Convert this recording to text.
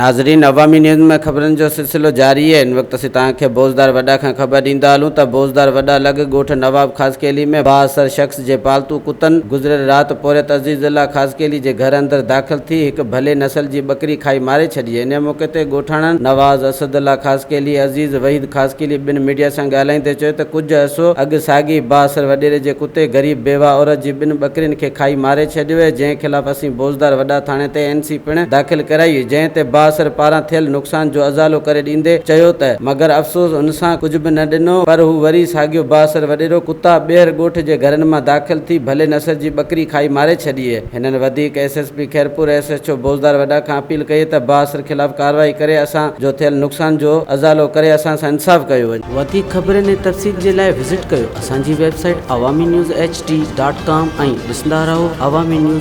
ناظرين عوامي نيوز ۾ خبرن جو سلسلو جاري آهي هن وقت اسين توهان کي بوزدار وڏا کان خبر ڏيندا هلون ته بوزدار وڏا لڳ ڳوٺ نواب خاصخيلي ۾ بااثر شخص جي پالتو ڪتن گذريل رات پورهيت عزيز الله خاصخيلي جي گهر اندر داخل ٿي هڪ ڀلي نسل جي ٻڪري کائي ماري ڇڏي انهي موقعي تي ڳوٺاڻن نواز اسد الله خاصخيلي عزيز وحيد خاصخيلي ٻن ميڊيا سان ڳالهائيندي چيو ته ڪجهه عرصو اڳ ساڳي بااثر وڏيري جي ڪتي غريب بيواهه عورت جي ٻن ٻڪرين کي کائي ماري ڇڏيو اهي جنهن خلاف اسين بوزدار وڏا ٿاڻي تي اين سي پڻ داخل ڪرائي هئي، جنهن تي بااثر پاران ٿيل نقصان جو ازالو ڪري ڏيندي چيو ته مگر افسوس ان سان ڪجهه به نه ڏنو پر هو وري ساڳيو بااثر وڏيرو ڪتا ٻيهر ڳوٺ جي گهرن مان داخل ٿي ڀلي نسل جي ٻڪري کائي ماري ڇڏي. هنن وڌيڪ S S P Khairpur S H O Bozdar Wada کان اپيل ڪئي ته بااثر خلاف ڪارروائي ڪري اسان جو ٿيل نقصان جو ازالو ڪري اسان سان انصاف ڪيو وڃي. وڌيڪ خبرن ۽ تفصيل جي لاء وزٽ ڪيو اسان جي website Awami news H D dot com ۽ ڏسندا رهو عوامي نيوز.